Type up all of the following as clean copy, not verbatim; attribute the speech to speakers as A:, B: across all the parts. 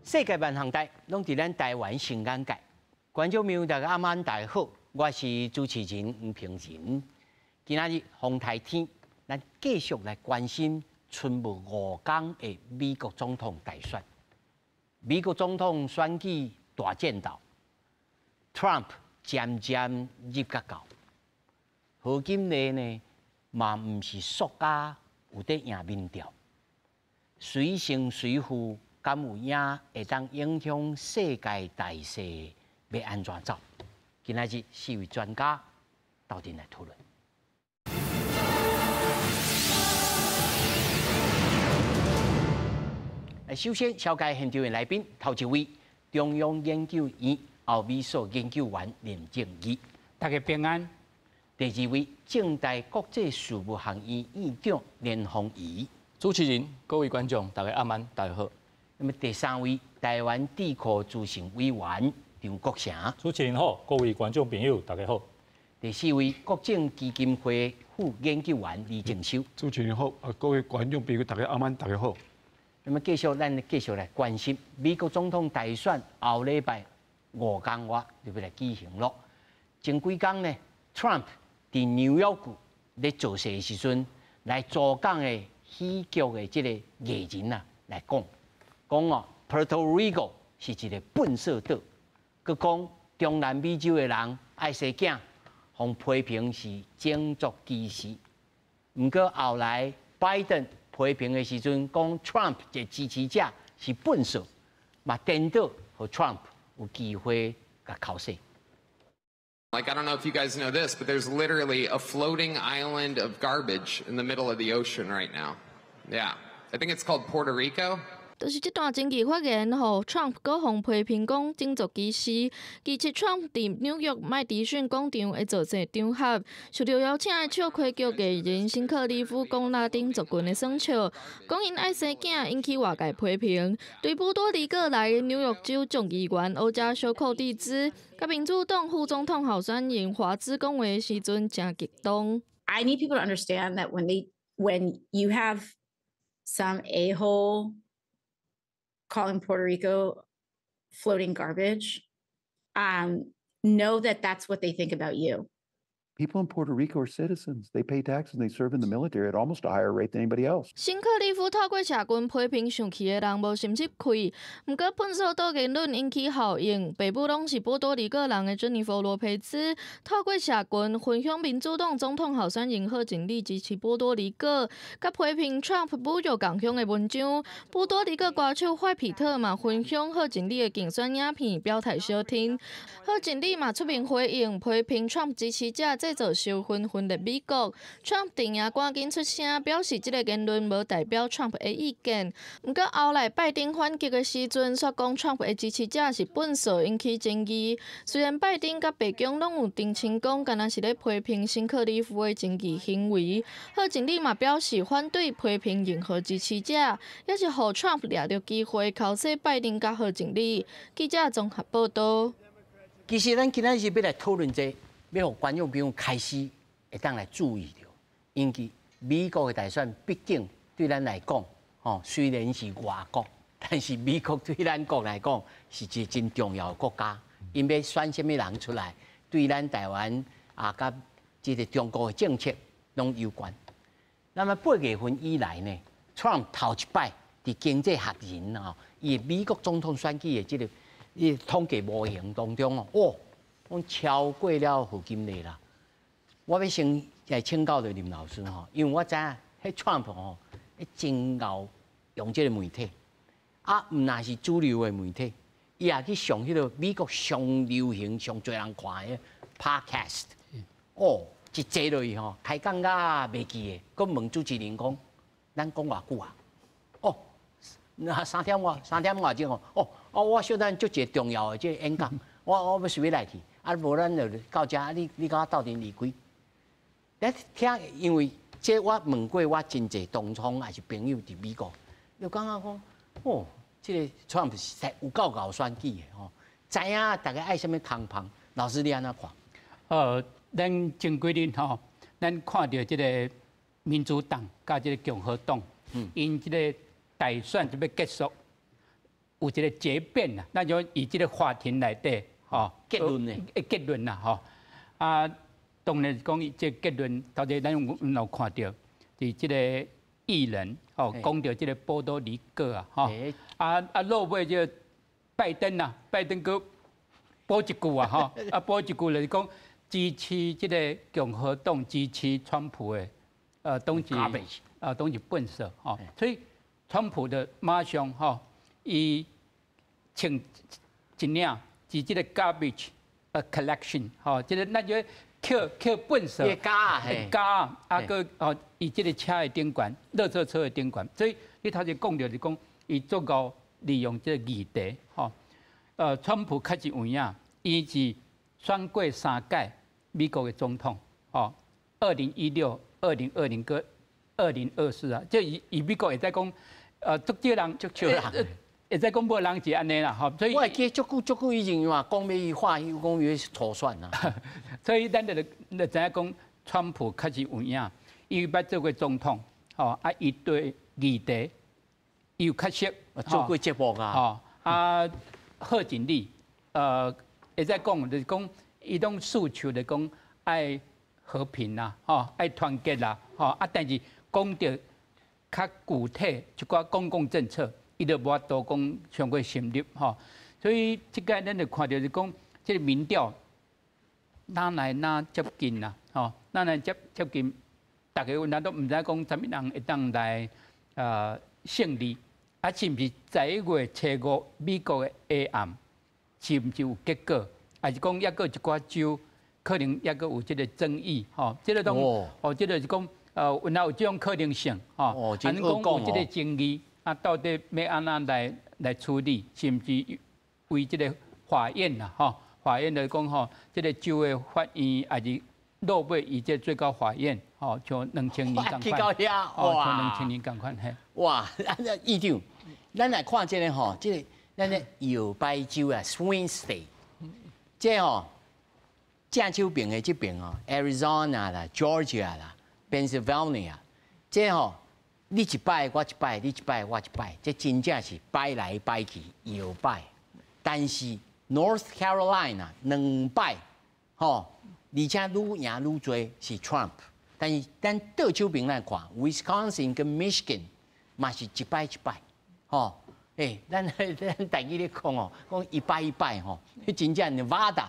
A: 世界萬項代攏佇咱台灣新眼界。觀眾朋友大家暗安大家好，我是主持人吳平仁。今仔日風台天，咱繼續來關心賰無5天的美國總統大選。美國總統選舉大戰鬥，Trump 漸漸入甲到。賀錦麗呢，嘛毋是輸家有咧贏民調，隨勝隨負，敢有影會當影響世界大勢欲按怎走？今仔日四位專家鬥陣來討論。首先，紹介現場的來賓，頭一位中央研究院歐美所研究員林正義，
B: 大家平安。
A: 第二位政大國際事務學院院長連峰儀，
C: 主持人、各位觀眾，大家暗安，大家好。
A: 那麼第三位台灣智庫資深委員張國成，
D: 主持人好，各位觀眾朋友，大家好。
A: 第四位國政基金會副研究員李正修，
E: 主持人好，各位觀眾朋友，大家暗安，大家好。
A: 那麼繼續，咱繼續來關心美國總統大選後禮拜5天外就欲來舉行囉。前幾工呢，Trump 佇紐約咧造勢的時陣，來主講的喜劇的這個藝人啊，來講講哦，Puerto Rico 是一個糞埽島，閣講中南美洲的人愛生囝，予批評是種族歧視。毋過後來拜登批評的時陣，講 Trump 的支持者是糞埽，嘛顛倒予 Trump 有機會共剾洗。
F: Like, I don't know if you guys know this, but there's literally a floating island of garbage in the middle of the ocean right now. Yeah, I think it's called Puerto Rico.
G: 就是這段爭議發言，予 Trump 閣予批評講種族歧視。其實 Trump 佇紐約麥迪遜廣場的造勢場合，受到邀請的笑譏劇藝人辛克里夫講拉丁族群的耍笑，講𪜶愛生囝引起外界批評。對波多黎各來的紐約州眾議員歐加修寇蒂茲，佮民主黨副總統候選人華茲講話的時陣，誠激動。
H: I need people to understand that when you have some a-hole calling Puerto Rico floating garbage, know that that's what they think about you.
I: People in Puerto Rico are citizens. They pay taxes and they serve in the military at almost a higher rate than anybody else.
G: 辛克里夫透過社群批評生氣的人無心入氣，毋過糞埽島言論引起效應，爸母攏是波多黎各人的珍妮佛羅培茲透過社群分享民主黨總統候選人賀錦麗支持波多黎各，佮批評 Trump 侮辱共鄉的文章。波多黎各歌手壞皮特嘛分享賀錦麗的競選影片，表態相挺。賀錦麗嘛出面回應，批評 Trump 支持者製造仇恨分裂美國。Trump 陣營趕緊出聲，表示這個言論無代表 Trump 的意見。毋過後來拜登反擊的時陣，煞講 Trump 的支持者是糞埽，引起爭議。雖然拜登佮白宮攏有澄清講，敢若是咧批評辛克里夫的爭議行為。賀錦麗嘛表示反對批評任何支持者，也是予 Trump 掠著機會剾洗拜登佮賀錦麗。記者綜合報道。
A: 其實咱今仔日欲來討論這個，欲予觀眾朋友開始會當來注意著，因為美國的大選畢竟對咱來講，吼雖然是外國，但是美國對咱國來講是一個真重要的國家。𪜶欲選啥物人出來，對咱台灣啊，佮這個中國的政策攏有關。那麼8月份以來呢，Trump 頭一擺佇經濟學人吼，伊的美國總統選舉的這個伊統計模型當中哦，哇，攏超過了賀錦麗啦。我欲先來請教著林老師吼，因為我知影彼 Trump 吼，彼真𠢕用這個媒體，啊，毋若是主流的媒體，伊也去上彼個美國上流行、上濟人看的 podcast，哦，一坐落去吼，開講甲袂記得，閣問主持人講，咱講偌久啊？哦，那3點外鐘哦，哦，哦，我小等足一個重要的這個演講，我欲隨欲來去，啊，無咱就到遮，你共我鬥陣離開。咱聽，因為這我問過我真濟同窗抑是朋友佇美國，就感覺講，哦，這個 Trump 實在有夠𠢕選舉的吼，知影大家愛啥物空芳，老師你按怎看？
B: 咱前幾日吼，咱看著這個民主黨佮這個共和黨，𪜶這個大選就欲結束，有一个結變啦，咱就以這个法庭內底吼
A: 結論呢？
B: 結論啦吼。啊，當然講這結論，頭先咱有看著，佇這個藝人吼講著這个波多黎各啊吼，啊落尾這個拜登啊，拜登閣補一句啊吼，啊補一句就是講支持這个共和黨支持川普的，攏是笨手吼，所以川普的馬上吼，伊穿一領是這个 garbage collection 吼，這个咱就抾抾糞埽，
A: 膠
B: 膠啊，閣哦，伊這个車的頂懸，垃圾車的頂懸，所以你頭先講著是講，伊足夠利用這个議題吼。川普確實有影，伊是選過三屆美國的總統，吼，2016、2020閣2024啊，這伊伊美國會使講，足少人，
A: 足少人，
B: 會使講無人是按呢啦，吼，所以
A: 我會記足久足久以前嘛，講欲發講欲初選啊，
B: 所以咱就就知影講，川普確實有影，伊捌做過總統，吼，啊，伊對議題伊有較熟，
A: 做過節目啊，
B: 吼，啊，賀錦麗，會使講就是講，伊攏訴求就講愛和平啦，吼，愛團結啦，吼，啊，但是講著較具體一寡公共政策，伊就無法度講上過深入，吼。所以這擺咱就看著是講，這个民調哪來哪接近啦，吼，哪來接接近，大家咱都毋知講啥物人會當來勝利，啊，是毋是11月初5美國的下暗，是毋是有結果？還是講猶閣有一寡州可能猶閣有這个爭議，吼，這个攏哦，這个是講有哪有這種可能性，吼，啊，咱講有這个爭議，啊，到底欲按怎來處理？是毋是為這个法院啦，吼，法院來講吼，這个州的法院，還是落尾伊這最高法院，吼，像2000年仝款，哦，像2000年仝款嘿。
A: 哇，啊，議長，咱來看這个吼，這个咱的搖擺州啊，Swing State，這吼正手邊的這邊哦，Arizona 啦，Georgia 啦，Pennsylvania，這吼你一擺我一擺，你一擺我一擺，這真正是擺來擺去搖擺。但是 North Carolina 兩擺，吼，而且愈贏愈濟是 Trump，但是咱倒手邊來看，Wisconsin 跟 Michigan 嘛是一擺一擺，吼，欸，咱咱台語咧講哦，講一擺一擺吼，真正 Nevada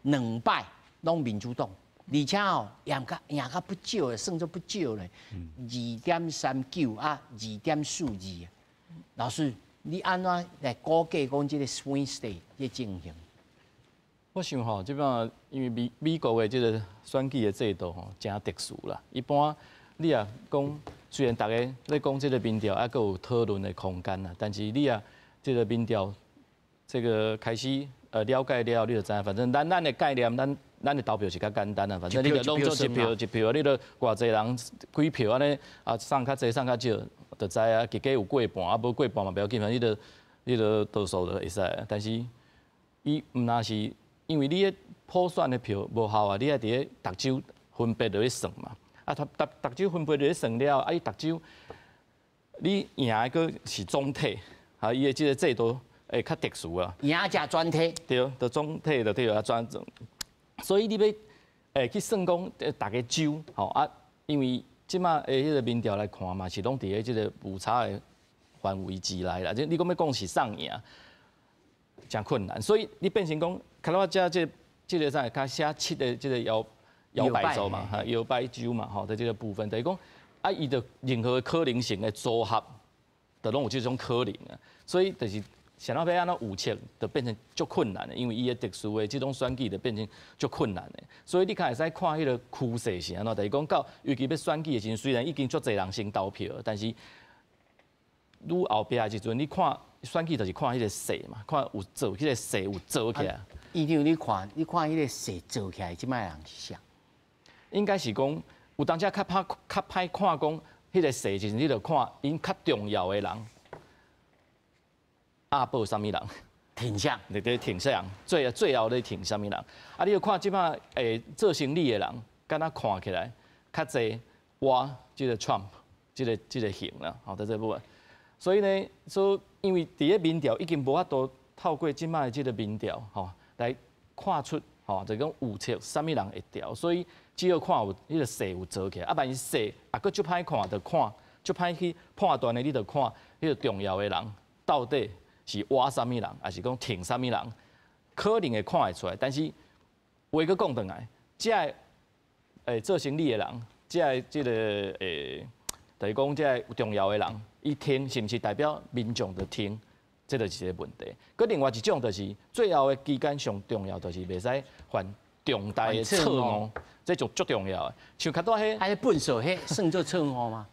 A: 兩擺攏民主黨，而且哦贏較贏較不少的，算做不少咧，2.39啊，2.42。老師，你按怎來估計講這个 swing state 的情形？
C: 我想吼，這擺因為美國的這个選舉的制度吼，誠特殊啦。一般你若講，雖然大家咧講這个民調猶閣有討論的空間啦，但是你若這个民調這個開始了解了後，你就知影，反正咱的概念，咱的投票是較簡單啦，反正你就攏做一票一票，你就偌濟人幾票按呢啊，送較濟送較少，就知啊。結果有過半啊，無過半嘛不要緊，反正你就多數就會使。但是伊毋若是因為你的普選的票無效啊，你愛佇咧逐州分別落去算嘛。啊，逐逐逐州分別落去算了，啊，你逐州你贏的閣是總體，啊，伊的這个制度會較特殊啊。
A: 贏者全體。
C: 對，就總體就對啊，全。所以你欲去算講，逐个州吼啊，因為這馬的彼个民調來看嘛，是攏佇咧這个誤差的範圍之內啦。這你講欲講是送贏，誠困難。所以你變成講，較我遮這個啥，較寫七个這个搖搖擺州嘛，哈，搖擺州嘛，吼，佇這个部分，就是講啊，伊就任何可能性的組合，就攏有這種可能啊。所以就是想欲按怎預測，就變成足困難的，因為伊的特殊的這種選舉就變成足困難的。所以你較會使看彼个趨勢是按怎，就是講到尤其欲選舉的時陣，雖然已經足濟人先投票，但是愈後壁的時陣，你看選舉就是看彼个勢嘛，看有做彼个勢有做起來。
A: 院長，你看，你看彼个勢做起來，這擺人是啥？
C: 應該是講有當時較歹較歹看講彼个勢，時陣你就看𪜶較重要的人。押寶啥物人？
A: 挺啥？
C: 你咧挺啥？最後咧挺啥物人？啊，你就看這擺做生理的人，敢若看起來較濟倚這个 Trump，這个型啦，吼，佇這部分。所以呢，所以因為佇咧民調已經無法度透過這擺的這个民調吼來看出吼，就講預測啥物人會牢，所以只要看有彼个勢有做起來，啊，萬一勢啊，閣足歹看，就看足歹去判斷的，你就看彼个重要的人到底是倚啥物人，抑是講挺啥物人，可能會看會出來。但是話閣講轉來，這个做生理的人，這个這个就是講這个重要的人，伊挺是毋是代表民眾就挺？這就是一个問題。閣另外一種就是最後的期間上重要，就是袂使犯重大的錯誤，這就足重要的。像較拄彼，
A: 彼个糞掃，彼算做錯誤嗎？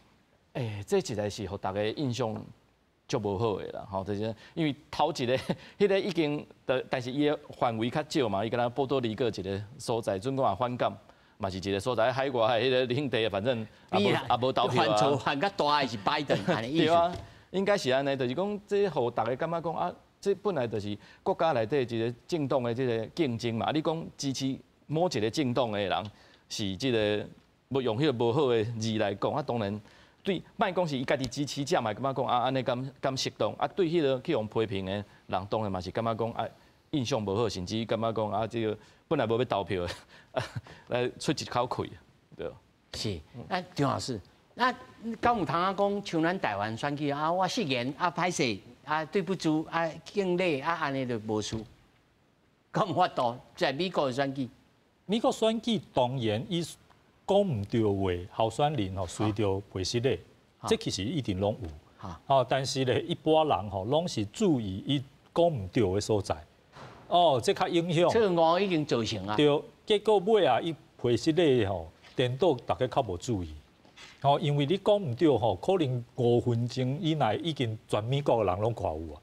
C: 這實在是予大家印象足無好的啦，吼，就是因為頭一个，彼个已經的，但是伊的範圍較少嘛，伊敢若波多黎各一个所在，準講也反感，嘛是一個所在海外的彼个領地，反正也無投票啊。
A: 犯錯犯較大的是拜登，按呢意思。
C: 對啊，應該是按呢，就是講這予大家感覺講啊，這本來就是國家內底一個政黨的這個競爭嘛。啊，你講支持某一個政黨的人是這个無用彼个無好的字來講，啊，當然對，莫講是伊家己支持者嘛，感覺講啊，按呢敢敢適當？啊，對彼个去予批評的人，當然嘛是感覺講啊，印象無好，甚至感覺講啊，這个本來無欲投票的，來出一口氣，對。
A: 是，啊，張老師，那敢有通仔講，像咱台灣選舉啊，我失言啊，歹勢啊，對不住啊，敬禮啊，按呢就無事。敢有法度在美國的選舉？
D: 美國選舉當然伊講毋對話，候選人吼隨著陪失禮，這其實一定攏有。哦，但是咧，一般人吼攏是注意伊講毋對的所在。哦，這較影響。
A: 錯誤已經造成啊。
D: 對，結果尾啊，伊陪失禮吼，顛倒大家較無注意。吼，因為你講毋對吼，可能5分鐘以內已經全美國的人攏看有啊。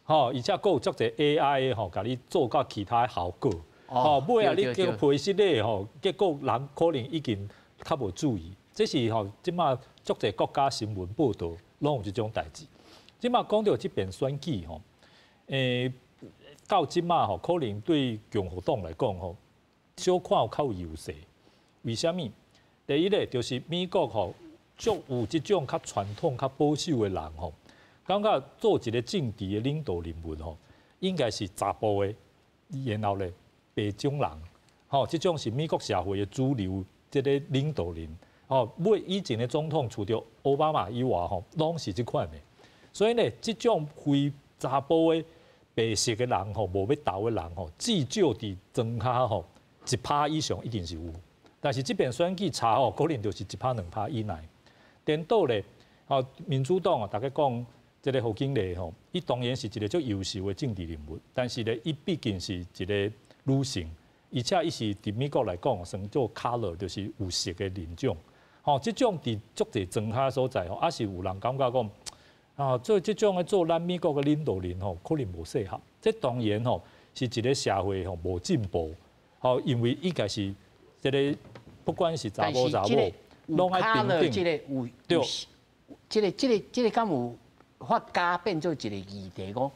D: 吼，而且閣有足濟 AI 吼，共你做到其他的效果。吼，尾啊，你叫陪失禮吼，結果人可能已經較無注意。這是吼，這馬足濟國家新聞報導攏有這種代誌。這馬講著這邊選舉吼，到這馬吼，可能對共和黨來講吼，小可有較有優勢。為啥物？第一个就是美國吼，足有這種較傳統、較保守的人吼，感覺做一個政治的領導人物吼，應該是查埔的，然後咧白種人，吼，這種是美國社會的主流，這个領導人，吼，尾以前的總統除著奧巴馬以外吼，攏是這款的。所以呢，這種非查埔的白色的人吼，無欲投的人吼，至少佇莊跤吼1%以上一定是有。但是這邊選舉差吼，可能就是1%2%以內。顛倒咧，吼民主黨啊，大家講這个賀錦麗吼，伊當然是一個足優秀的政治人物，但是咧，伊畢竟是一个女性，而且伊是佇美國來講算做 color，就是有色的人種。吼，這種佇足濟莊跤所在吼，抑是有人感覺講，啊，做這種的做咱美國的領導人吼，可能無適合。這當然吼是一个社會吼無進步，吼，因為應該是這个不管是查某查某，攏愛平等。
A: 這个有對，這个敢有法家變做一个議題，講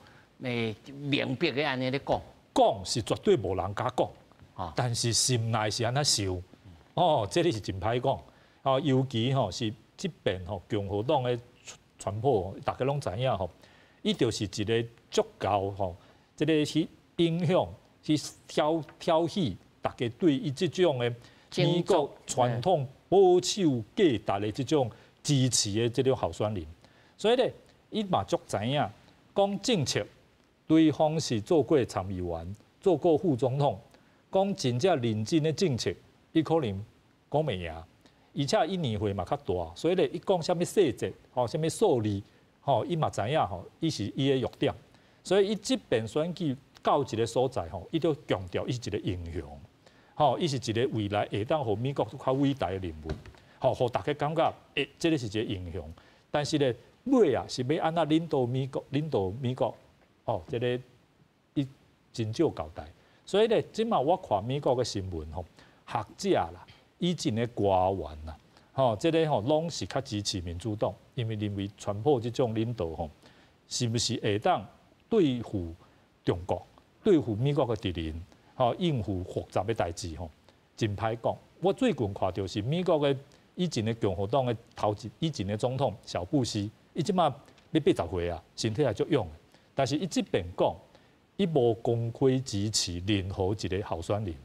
A: 明白的按呢咧講。
D: 講是絕對無人敢講，但是心內是按怎想？哦，這个是真歹講。哦，尤其吼是這邊吼共和黨的川普，大家攏知影吼，伊就是一个足夠吼，這个去影響去挑起大家對伊這種的美國傳統保守價值的這種支持的這種候選人，所以咧，伊嘛足知影講政策，對方是做過參議員，做過副總統，講真正認真的政策，伊可能講袂贏，而且伊年歲嘛較大，所以咧，伊講啥物細節，吼，啥物數字，吼，伊嘛知影吼，伊是伊的弱點，所以伊這邊選舉到一个所在吼，伊就強調伊是一个英雄，吼，伊是一个未來會當予美國較偉大的人物，吼，予大家感覺，這个是一个英雄。但是咧，尾啊是欲按怎領導美國，領導美國，哦，這个伊真少交代。所以咧，這馬我看美國的新聞吼，學者啦，以前的官員啦，吼，這个吼攏是較支持民主黨，因為認為川普這種領導吼，是毋是會當對付中國、對付美國的敵人，吼，應付複雜的代誌吼，真歹講。我最近看著是美國的以前的共和黨的頭一以前的總統小布希，伊這馬欲80歲啊，身體也足勇。但是伊這邊講，伊無公開支持任何一個候選人。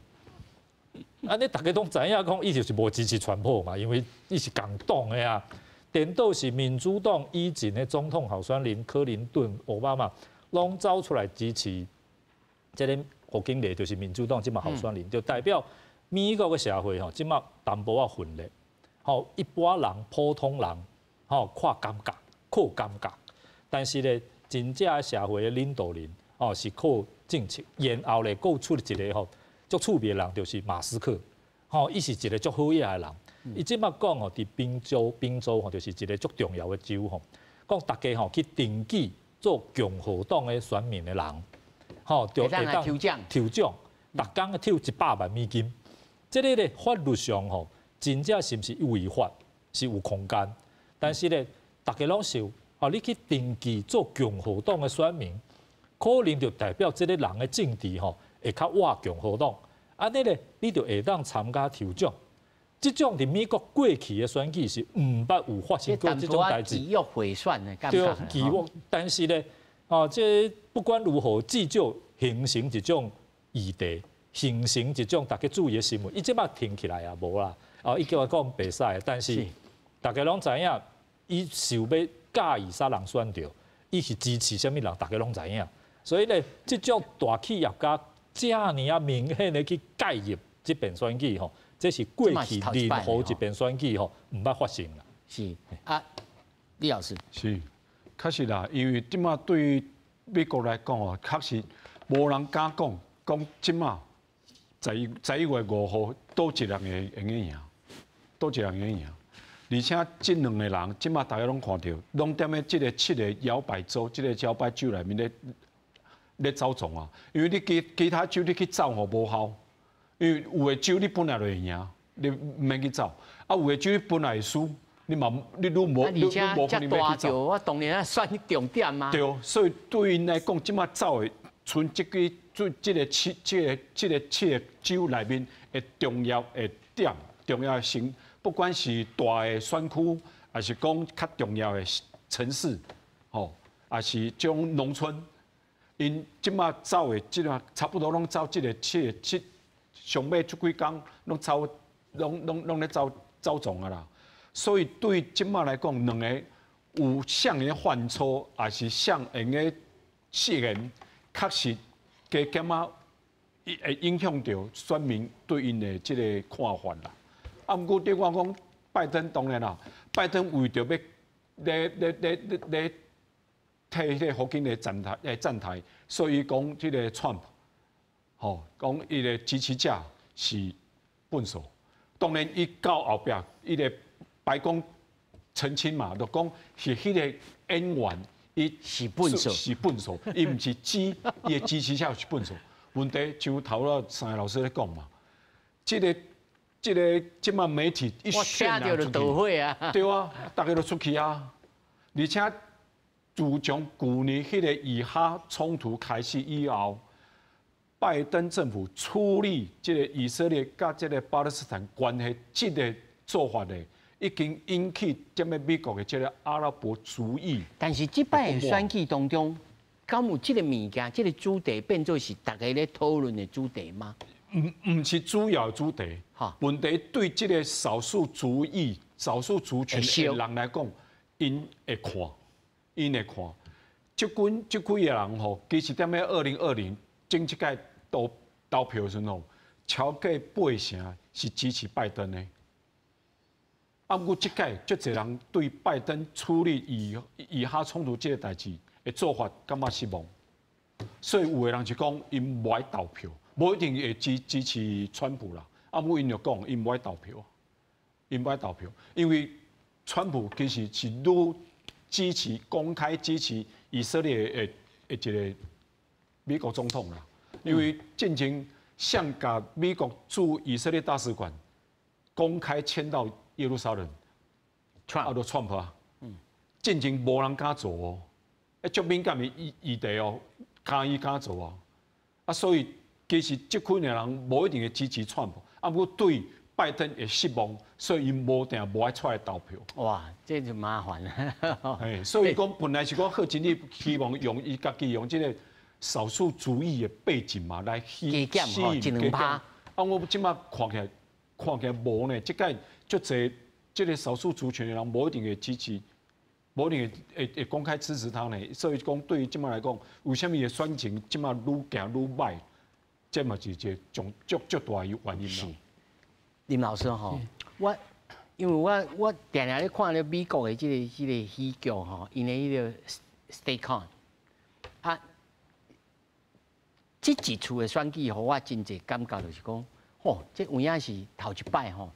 D: 按呢，逐家攏知影講，伊就是無支持川普嘛，因為伊是共黨的啊。顛倒是民主黨以前的總統候選人克林頓、奧巴馬，攏走出來支持這个賀錦麗，就是民主黨這馬候選人，就代表美國的社會吼，這馬淡薄仔分裂。吼，一般人、普通人，吼看感覺，靠感覺，但是咧，真正社會的領導人，哦是靠政策。然後咧，閣出一个吼足趣味的人，就是馬斯克，吼，伊是一個足好額的人。伊這馬講吼，佇賓州，賓州吼就是一個足重要的州吼，講逐家吼去登記做共和黨的選民的人，吼就會當
A: 抽獎，
D: 抽獎，逐工抽100萬美金。這个咧法律上吼，真正是毋是違法，是有空間。但是咧，逐家攏想，哦，你去登記做共和黨的選民，可能就代表這个人的政治吼會較倚共和黨。按呢咧，你就會當參加抽獎。這種佇美國過去的選舉是毋捌有發生過這種代誌。
A: 極右賄選的，
D: 對，極右。但是咧，哦，這不管如何，至少形成一種議題，形成一種大家注意的新聞。伊這擺停起來也無啦。哦，伊叫我講袂使，但是大家攏知影，伊想欲佮意啥人選著，伊是支持啥物人，大家攏知影。所以咧，這種大企業家遮爾仔明顯的去介入這邊選舉吼，這是過去任何一遍選舉吼毋捌發生啦。
A: 是啊，李老師。
E: 是，確實啦，因為這馬對美國來講哦，確實無人敢講講這馬11月5號佗一人會會用贏，佗一人會贏。而且這兩个人，這馬大家攏看著，攏踮咧這个七个搖擺州，這个搖擺州內面咧走創啊。因為你其他州你去走吼無效，因為有的州你本來就會贏，你毋免去走；啊，有的州你本來會輸，你嘛你愈無你愈無可能欲去走。
A: 我當然啊選重點啊。
E: 對，所以對𪜶來講，這馬走的，賰這个這這个七這个這个七个州內面的重要的點、重要的城，不管是大的選區，抑是講較重要的城市，吼，抑是種農村，𪜶這馬走的，這馬差不多攏走這个七个七，上尾這幾工攏走，攏咧走走狀啊啦。所以對這馬來講，兩个有啥會犯錯，抑是啥會用失言，確實加減仔會影響著選民對𪜶的這个看法啦。啊，毋過對我講，拜登當然啦，拜登為著欲咧咧咧咧咧替彼个賀錦麗站台站台，所以講這个川普，吼，講伊的支持者是笨手。當然，伊到後壁，伊个白宮澄清嘛，就講是彼个演員，伊
A: 是笨手，
E: 是笨手，伊毋是指伊的支持者是笨手。問題就頭仔三个老師咧講嘛，這个這个這馬媒體一渲染出去，
A: 啊，
E: 對啊，大家都出去啊。而且自從舊年彼个以哈衝突開始以後，拜登政府處理這个以色列佮這个巴勒斯坦關係這个做法呢，已經引起這個美國的這个阿拉伯族裔。
A: 但是這擺的選舉當中，敢有這个物件、這个主題變做是大家咧討論的主題嗎？
E: 毋是主要主題。問題對這个少數族裔、少數族群的人來講，𪜶會看，𪜶會看。這群這幾个人吼，其實踮咧2020前一屆投票的時陣吼，超過八成是支持拜登的。啊，毋過這屆足濟人對拜登處理以哈衝突這个代誌的做法感覺失望，所以有的人就講𪜶無愛投票，無一定會支持川普啦。啊，毋過𪜶就講𪜶無愛投票，𪜶無愛投票，因為川普其實是愈支持公開支持以色列的一個美國總統啦。因為進前誰共美國駐以色列大使館公開遷到耶路撒冷，啊，就川普啊，進前無人敢做哦，欸，足敏感的議題哦，敢伊敢做啊，啊，所以其實這幾个人無一定會支持川普，啊，毋過對拜拜登會失望，所以伊無定無愛出來投票。
A: 哇，這就麻煩啦。
E: 哎，所以講本來是講賀錦麗希望用伊家己用這個少數族裔的背景嘛來
A: 吸引一兩趴。
E: 啊，我這馬看起來無呢，這屆足濟這個少數族群的人無一定會支持，無一定會公開支持他呢。所以講對於這馬來講，為啥物的選情這馬愈行愈䆀？這嘛是一個重足足大的原因啦。
A: 林老師吼，我因為我定定咧看咧美國的這個戲劇吼，𪜶的彼個 state con 啊，這一次的選舉，予我真濟感覺就是講，吼，這有影是頭一擺吼，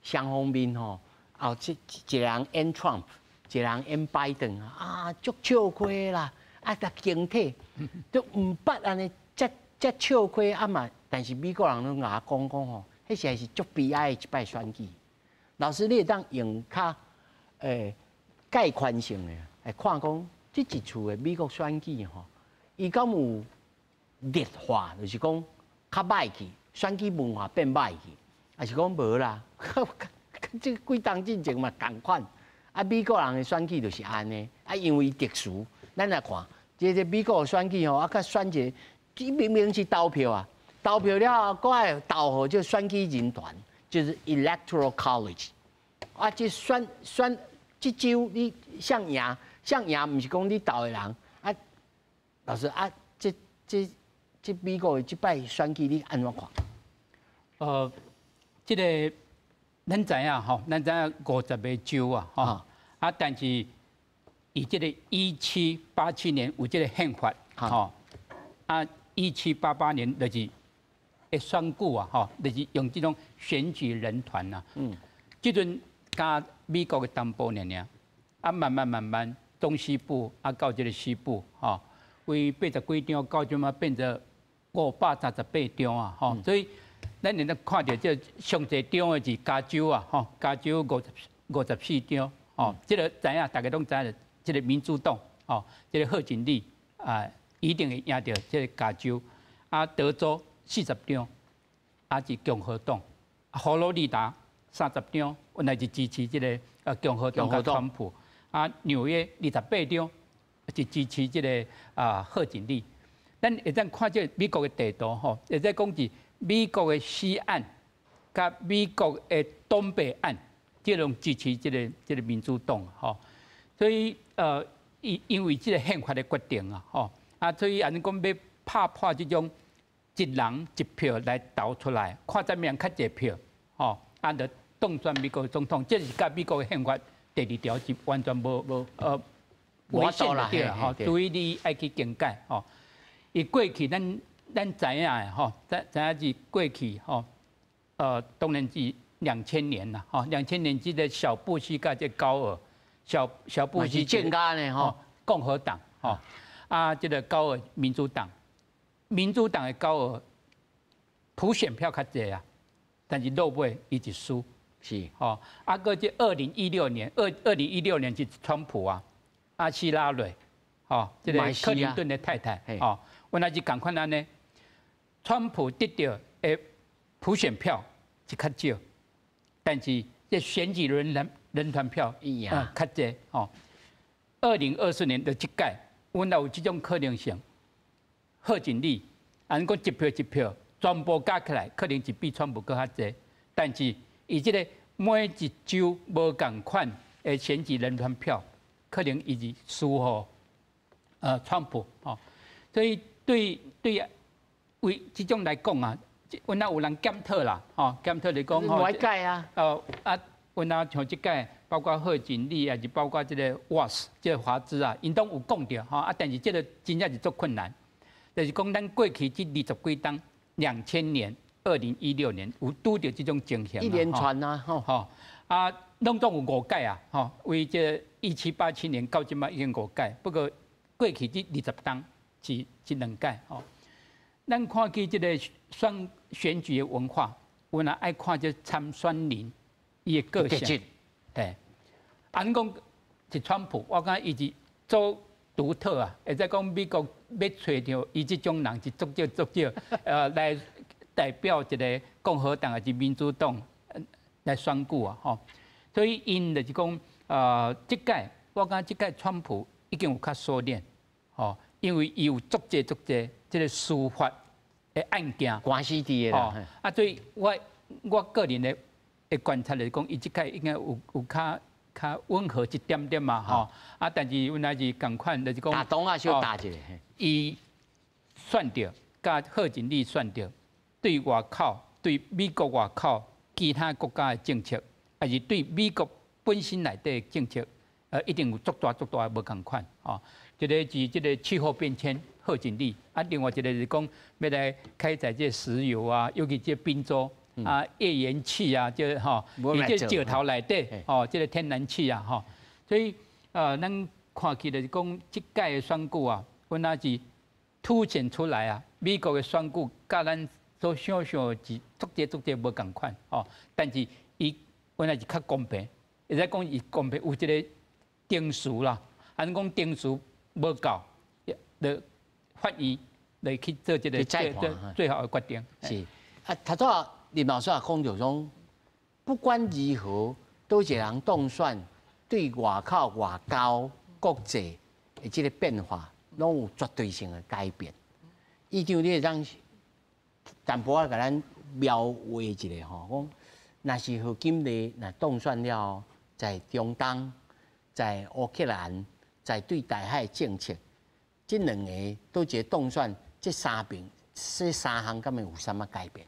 A: 雙方面吼，後這一個人演 Trump，一個人演拜登啊，足笑虧啦，啊，共經體都毋捌按呢，遮遮笑虧啊嘛，但是美國人攏共我講講吼，彼實在是足悲哀的一擺選舉。老師，你會當用較概括性的來看講，這一次的美國選舉吼，伊敢有劣化，就是講較歹去，選舉文化變歹去，抑是講無啦？這幾冬進前嘛仝款，啊，美國人的選舉就是按呢，啊，因為特殊，咱來看，這個美國的選舉吼，啊，閣選一個，這明明是投票啊。投票了後，閣愛投予這選舉人團，就是 Electoral College。啊，這選選這州你誰贏誰贏，毋是講你投的人啊。老師啊，這美國的這擺選舉你按怎看？
B: 這個咱知影吼，咱知影50個州啊，吼啊，但是以這個1787年有這個憲法，吼啊，1788年就是會選舉啊，吼，就是用這種選舉人團啊。這陣佮美國的東部爾爾，啊，慢慢慢慢東西部啊到這個西部，吼，為80幾張到這馬變做538張啊，吼，所以咱會當看著這上濟張的是加州啊，吼，加州54張，吼，這個知影，大家攏知影，這個民主黨，吼，這個賀錦麗啊，一定會贏著這個加州，啊，德州40張，啊是共和黨，佛羅里達30張，原來是支持這個共和黨佮川普，啊，紐約28張是支持這個啊賀錦麗。咱會當看這美國的地圖吼，會使講是美國的西岸佮美國的東北岸，這攏支持這個民主黨吼。所以因為這個憲法的決定啊，吼啊，所以按呢講欲拍破這種一人一票來投出來，看啥物人較濟票，吼，啊，就當選美國總統，這是佮美國的憲法第二條是完全無違憲的對啦，吼，所以你愛去更改吼。伊過去咱知影的吼，知影是過去吼，當然是兩千年啦，吼，兩千年這個小布希佮這高爾，小布希
A: 政家呢吼，
B: 共和黨吼，啊，這個高爾民主黨。民主黨的高爾普選票較濟啊，但是落尾伊就輸，吼。啊，閣這二零一六年，二零一六年是川普啊，啊希拉蕊，吼，這個克林頓的太太，吼，原來是仝款按呢，川普得著的普選票是較少，但是這選舉人團票啊較濟，吼。2024年的這屆，原來有這種可能性。賀錦麗，按講一票一票，全部加起來，可能是比川普閣較濟。但是伊這個每一州無仝款的選舉人團票，可能伊是輸予川普吼。所以對為這種來講啊，阮若有人檢討啦，吼，檢討來講
A: 吼，改啊，
B: 哦啊，阮若像這屆，包括賀錦麗啊，是包括這個沃斯，這個華茲啊，𪜶攏有講著吼啊，但是這個真正是足困難。就是講，咱過去這20幾冬，2000年、2016年有拄著這種情形。
A: 一連串啊，
B: 吼吼啊，攏總有五屆啊，吼，為這1787年到這馬已經五屆，不過過去這20冬是兩屆吼。咱看起這個選舉的文化，阮若愛看這參選人伊的個性，嘿，按講是川普，我感覺伊是做獨特啊，會使講美國欲揣著伊這種人是足少足少，來代表一個共和黨抑是民主黨，来选举啊，吼。所以𪜶就是讲，這屆我感覺這屆川普已經有較收斂，吼，因為伊有足濟足濟這個司法的案件，
A: 官司佇的啦。
B: 啊，所以我個人的觀察來講，伊這屆應該有較溫和一點點嘛，吼。啊，但是阮還是仝款，就是講，
A: 打東啊，小打一下。
B: 伊選著，佮賀錦麗選著，對外口、對美國外口其他國家的政策，抑是對美國本身內底的政策，一定有足大足大的無仝款，吼。一個是這個氣候變遷，賀錦麗，啊，另外一個是講欲來開採這個石油啊，尤其這賓州啊，頁岩氣啊，這吼，伊這石頭內底，吼，這個天然氣啊，吼，所以咱看起來是講這屆的選舉啊，阮也是凸顯出來啊，美國的選舉佮咱所想象是足濟足濟無仝款，吼，但是伊原來是較公平，會使講伊公平有這個程序啦，按講程序無夠，就法院來去做這個最後的決定。
A: 是啊，頭拄林老師也講著講，不管如何，佗一个人當選，對外口外交、國際的這個變化，攏有絕對性的改變。伊就你會當淡薄仔共咱描繪一下吼，講若是賀錦麗若當選了後，在中東、在烏克蘭、在對台海政策，這兩個佗一個當選，這三邊這三項敢會有啥物改變？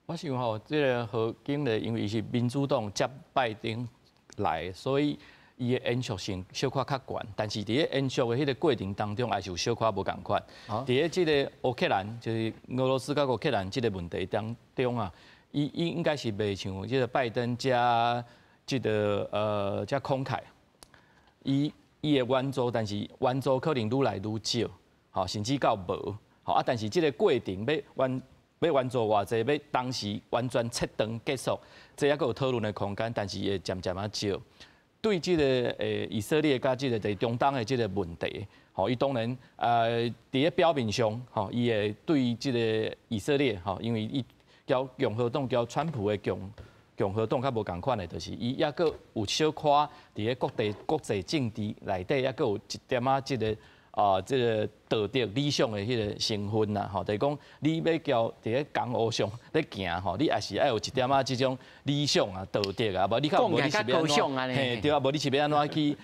C: 我想吼，這個賀錦麗因為伊是民主黨接拜登來，所以伊的延續性小可較懸。但是佇咧延續的彼個過程當中，也是有小可無仝款。佇咧這個烏克蘭，就是俄羅斯佮烏克蘭這個問題當中啊，伊應該是袂像這個拜登遮這個遮慷慨。伊會援助，但是援助可能愈來愈少，吼，甚至到無，吼啊！但是這個過程欲援助偌濟，欲當時完全切斷結束，這猶閣有討論的空間，但是會漸漸仔少。對這個以色列佮這個佇中東的這個問題，吼，伊當然佇咧表面上，吼，伊會對這個以色列，吼，因為伊佮共和黨佮川普的共和黨較無仝款的，就是伊猶閣有小可佇咧國際國際政治內底，猶閣有一點仔這個啊，這個道德理想的彼個成分啦，吼，就是講你欲交佇咧江湖上咧行吼，你也是愛有一點仔這種理想啊、道德啊，無你較無你是欲按怎？嘿，對啊，無你是欲按怎去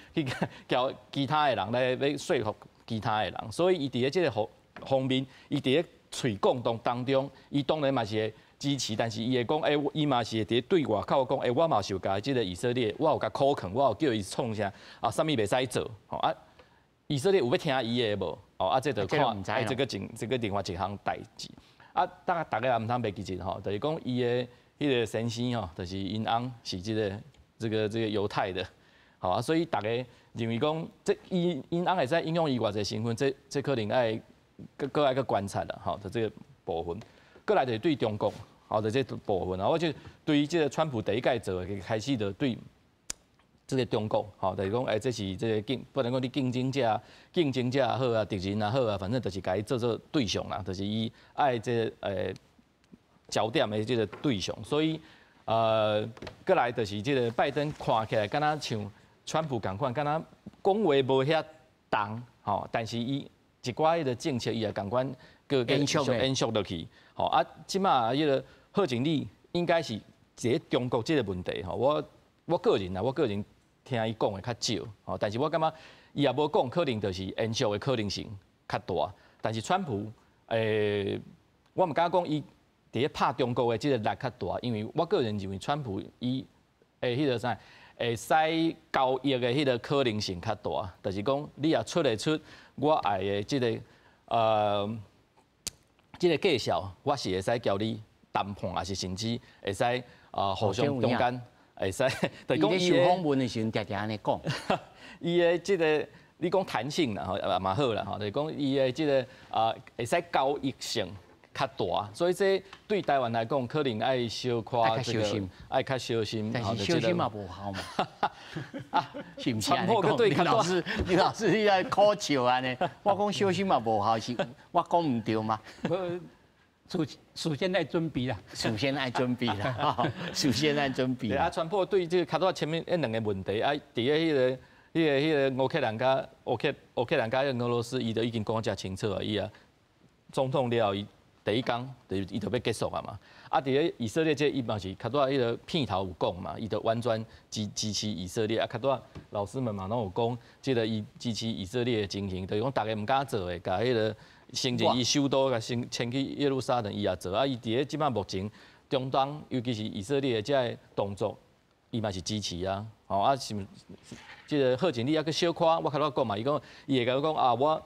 C: 交其他的人來欲說服其他的人，所以伊佇咧這個方面，伊佇咧喙講當中，伊當然嘛是會支持，但是伊會講，欸，伊嘛是會佇咧對外口講，欸，我嘛是有共這個以色列，我有共苦勸，我有叫伊創啥啊，啥物袂使做，吼啊。以色列有欲聽伊的無？哦，啊，這就看，欸，這個這個另外一項代誌。啊，大家也毋通袂記得吼，就是講伊的彼個先生吼，就是𪜶翁是這個猶太的，吼啊，所以大家認為講，這伊𪜶翁會使影響伊偌濟身份，這可能愛閣愛閣觀察啦，吼，就這個部分。閣來就是對中國，吼，就這部分啊，我就對於這個川普第一屆做的開始就對。這個中國，吼，就是講，欸，這是這個競，不能講你競爭者，競爭者也好啊，敵人也好啊，反正就是共伊做做對象啦，就是伊愛這個焦點的這個對象。所以，閣來就是這個拜登看起來敢若像川普仝款，敢若講話無遐重，吼，但是伊一寡彼個政策，伊也仝款閣繼續延續落去，吼啊，這馬彼個賀錦麗應該是佇咧中國這個問題，吼，我個人啊，我個人。聽伊講的較少，吼，但是我感覺伊也無講，可能就是延續的可能性較大。但是川普，我毋敢講伊佇咧拍中國的這個力較大，因為我個人認為川普伊的彼個啥，會使交易的彼個可能性較大，就是講你若出會出我愛的這個價數，我是會使交你談判，抑是甚至會使互相中間。會使，就是講伊
A: 受訪問的時陣，定定按呢講。
C: 伊的這個，你講彈性啦，吼，也嘛好啦，吼，就是講伊的這個啊，會使交易性較大，所以這對台灣來講，可能愛小可
A: 這個，
C: 愛較小心。
A: 但是小心嘛無效嘛。
C: 啊，
A: 是毋是按呢講？林老師，林老師你愛苦笑按呢？我講小心嘛無效，是我講毋對嗎？
B: 事先愛準備啦，
A: 事先愛準備啦，事先愛準備。
C: 啊，川普對這個較早前面彼兩個問題啊，佇咧彼個烏克蘭佮烏克蘭佮俄羅斯，伊就已經講誠清楚啊，伊啊總統了後，伊第一工就伊就欲結束啊嘛。啊，佇咧以色列這伊嘛是較早彼個片頭有講嘛，伊就完全支持以色列啊。較早老師們嘛攏有講，這個伊支持以色列的情形，就是講逐家毋敢做的，共彼個承認伊首都共遷遷去耶路撒冷，伊也做。啊，伊佇咧這擺目前中東，尤其是以色列的這个動作，伊嘛是支持啊。吼啊，是毋這個賀錦麗猶閣小可，我較早講嘛，伊講伊會共我講啊，我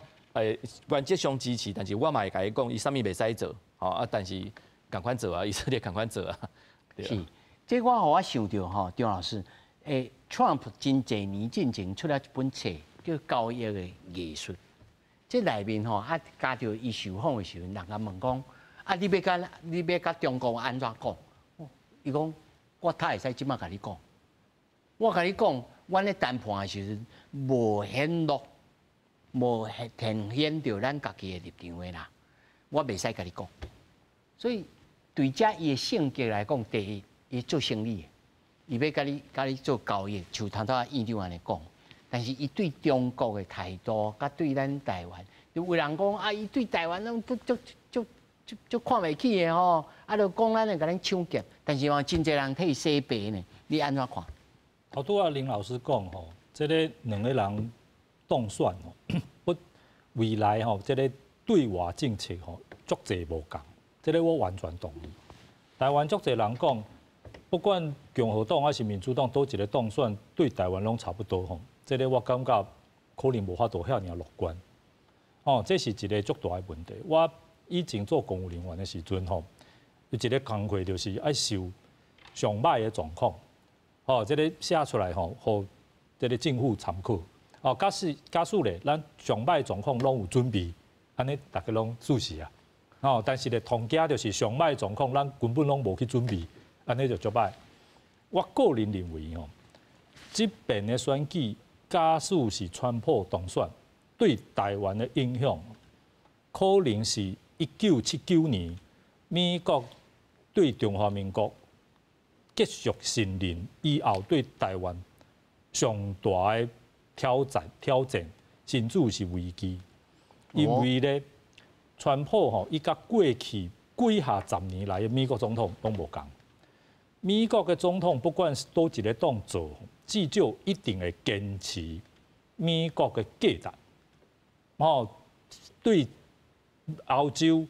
C: 原則上支持，但是我嘛會共伊講，伊啥物袂使做，吼啊，但是仝款做啊，以色列仝款做啊。
A: 是，這我予我想著吼，張老師，Trump 真濟年進前出了一本冊，叫《交易的藝術》。這內面吼啊，加著伊受訪的時陣，人共問講，啊，你欲共中國按怎講？伊講，我較會使這擺共你講，我共你講，阮咧談判的時陣無顯露，無顯現著咱家己的立場的啦，我袂使共你講。所以對這伊的性格來講，第一，伊做生意的，伊欲共你做交易，像頭拄仔院長按呢講。但是伊對中國的態度，佮對咱台灣，有人講啊，伊對台灣攏足足足足足看袂起的吼，啊，就講咱會共咱搶劫，但是嘛，真濟人替伊洗白呢，你按怎看？
D: 頭拄仔林老師講吼，這个兩个人當選吼，不未來吼，這个對外政策吼，足濟無仝，這个我完全同意。台灣足濟人講，不管共和黨還是民主黨，佗一个當選，對台灣攏差不多吼。這个我感覺可能無法度遐爾樂觀。哦，這是一个足大的問題。我以前做公務人員的時陣吼，有一个工課就是愛收上歹的狀況，哦，這个寫出來吼，予這个政府參考。哦，假使咧，咱上歹狀況攏有準備，按呢逐家攏舒適啊。哦，但是咧，同驚就是上歹狀況，咱根本攏無去準備，按呢就足歹。我個人認為吼，這遍的選舉，假使是川普當選，對台灣的影響，可能是1979年美國對中華民國結束承認以後，對台灣上大的挑戰，甚至是危機。因為咧，川普吼，伊佮過去幾下十年來的美國總統攏無仝。美國的總統不管是佗一个黨做，至少一定會堅持美國的價值，哦，對歐洲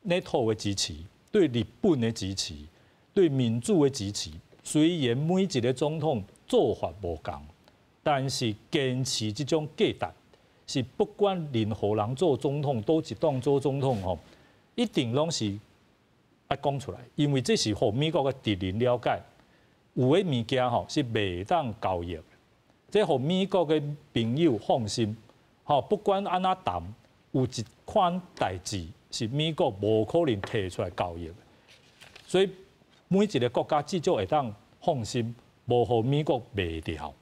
D: NATO 的支持，對日本的支持，對民主的支持。雖然每一个總統做法無仝，但是堅持這種價值，是不管任何人做總統，佗一黨做總統吼，一定攏是愛講出來，因為這是予美國的敵人了解，有的物件吼是袂當交易的，這予美國的朋友放心，吼，不管按怎談，有一款代誌是美國無可能提出來交易的，所以每一个國家至少會當放心，無予美國賣掉，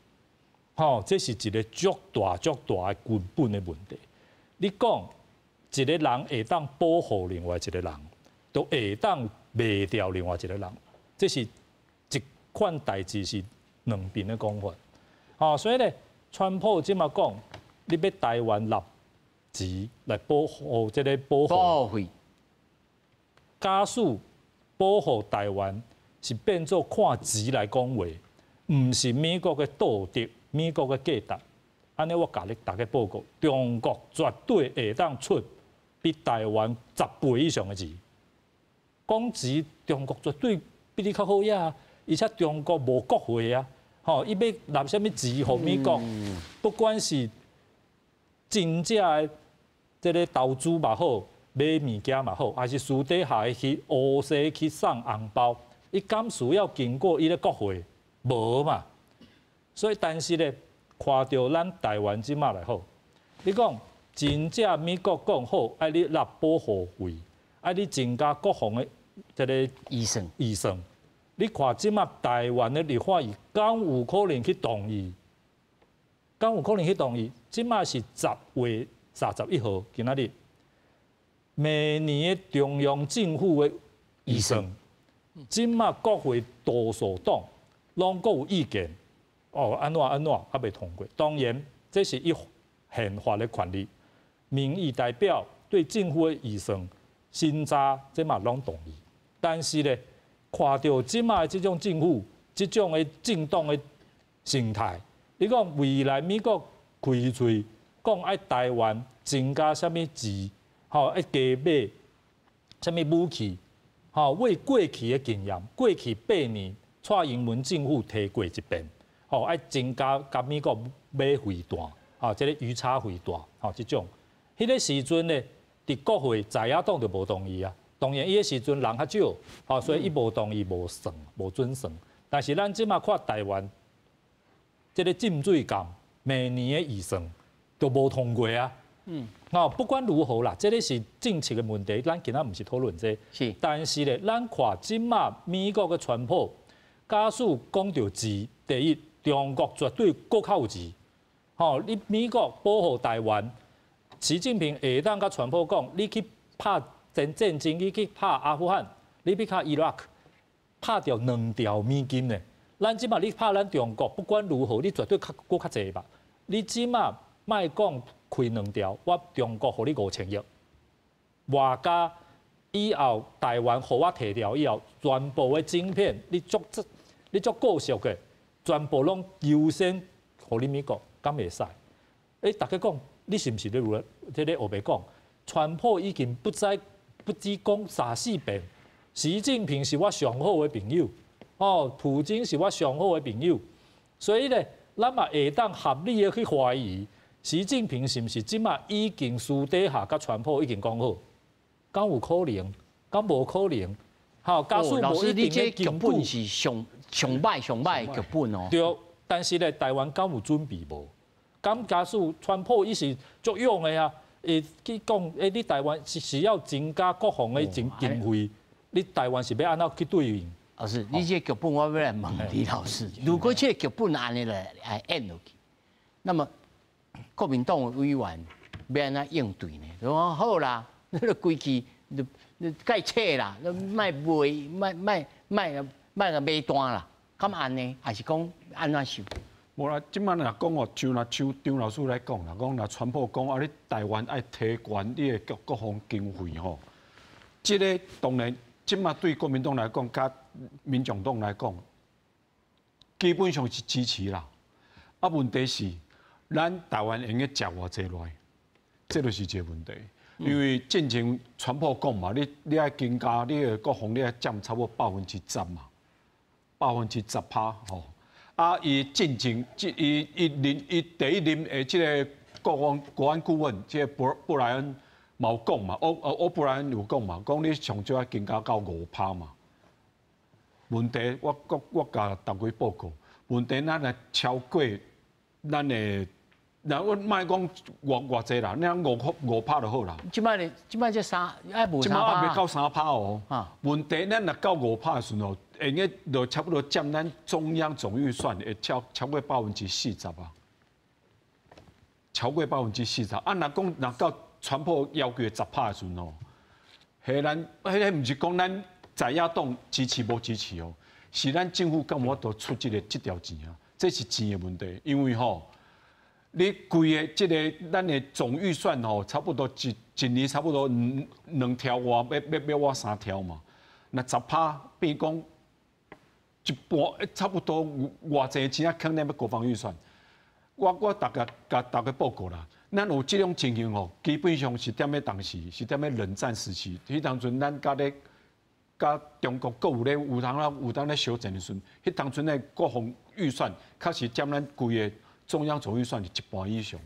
D: 吼，這是一个足大足大的根本的問題。你講一个人會當保護另外一个人，都會當賣掉另外一个人，這是一款代誌是兩邊的講法。吼，所以咧，川普這馬講，你欲台灣納錢來保護這个保護，
A: 保護費，
D: 假使保護台灣是變做看錢來講話，毋是美國的道德、美國的價值。按呢，我共你逐家報告，中國絕對會當出比台灣10倍以上的錢。講錢，中國絕對比你較好額啊！而且中國無國會啊，吼，伊欲納啥物錢予美國，不管是真正的這个投資嘛好，買物件嘛好，還是私底下去烏西去送紅包，伊敢需要經過伊的國會？無嘛。所以，但是咧，看著咱台灣這馬來好，你講真正美國講好，愛你納保護費，愛你增加國防的這个
A: 預算，
D: 預算。你看這馬台灣的立法院，敢有可能去同意？敢有可能去同意？這馬是10月31號，今仔日。明年的中央政府的预算，這馬國會多數黨攏閣有意見，哦，按怎按怎猶未通過。當然，這是伊憲法的權利，民意代表對政府的預算審查，這嘛攏同意。但是咧，看著這馬的這種政府、這種的政黨的生態，你講未來美國開喙講愛台灣增加啥物錢，吼，愛加買啥物武器，吼，為過去的經驗，過去8年蔡英文政府提過一遍，吼，愛增加共美國買飛彈，吼，這個魚叉飛彈，吼，這種，彼個時陣咧，佇國會在野黨就無同意啊。當然，伊個時陣人較少，吼，所以伊無同意，無算，無準算。但是咱這馬看台灣，這個進水港明年的預算都無通過啊。哦，不管如何啦，這個是政策的問題，咱今仔毋是討論這個。但是咧，咱看這馬美國的川普，假使講著錢，第一，中國絕對閣較有錢。吼，你美國保護台灣，習近平會當共川普講，你去拍戰爭，你去拍阿富汗，你去拍伊拉克，拍著2兆美金呢。咱這馬你拍咱中國，不管如何，你絕對較閣較濟吧。你這馬莫講開2兆，我中國予你5000億，外加以後台灣予我提掉以後，全部的晶片你足過熟的，全部攏優先予你美國，敢會使？欸，大家講，你是毋是咧有這個烏白講？川普已經不知不止講三四遍，習近平是我上好的朋友，哦，普京是我上好的朋友，所以咧，咱嘛會當合理的去懷疑，習近平是毋是這馬已經私底下佮川普已經講好，敢有可能？敢無可能？好，假使
A: 老師，
D: 無一
A: 你這
D: 定的
A: 劇本是上上歹上歹的劇本哦。
D: 對，但是咧，台灣敢有準備無？敢假使川普伊是足勇的啊，會去講，欸，你台灣是需要增加國防的經費，你台灣是欲按怎去對應？
A: 老師，你這個劇本我欲來問李老師，如果這個劇本按呢來演落去，那麼國民黨的委員欲按怎應對呢？就講好啦，你著規氣，你該撤啦，你莫賣，莫莫莫莫共買單啦，敢按呢？還是講按怎想？
E: 無啦，這馬若講哦，像若像張老師來講啦，講若川普講啊，你台灣愛提懸你的國防經費吼，這個當然這馬對國民黨來講，佮民眾黨來講，基本上是支持啦。啊，問題是，咱台灣會用得食偌濟落來，這就是一個問題。因為進前川普講嘛，你愛增加你的國防，你愛佔差不多10%嘛，10%吼。啊！伊進前，這伊伊任伊第一任的這個國安顧問，這個布萊恩嘛有講嘛，歐布萊恩有講嘛，講你上少愛增加到5趴嘛。問題我共大家報告，問題咱若超過咱的，若我莫講偌濟啦，你五趴就好啦。
A: 這擺呢？這擺才三，愛無
E: 這擺猶未到3趴哦。問題咱若到五趴的時陣，會用就差不多佔咱中央總預算會超過40%啊，超過百分之四十。啊，若講若到川普要求的10趴的時陣哦，彼咱彼个毋是講咱在野黨支持無支持哦，是咱政府敢有法度出這條錢啊？這是錢的問題，因為吼，你規個這個咱的總預算吼，差不多一年差不多兩條外，欲倚3條嘛。若十趴變講一半，差不多偌濟錢啊，囥咧欲國防預算。我逐家共大家報告啦，咱有這種情形吼，基本上是踮咧當時，是踮咧冷戰時期。彼當陣咱佮咧佮中國閣有咧有當啦有當咧相戰的時陣，彼當陣的國防預算確實佔咱規個中央總預算是一半以上。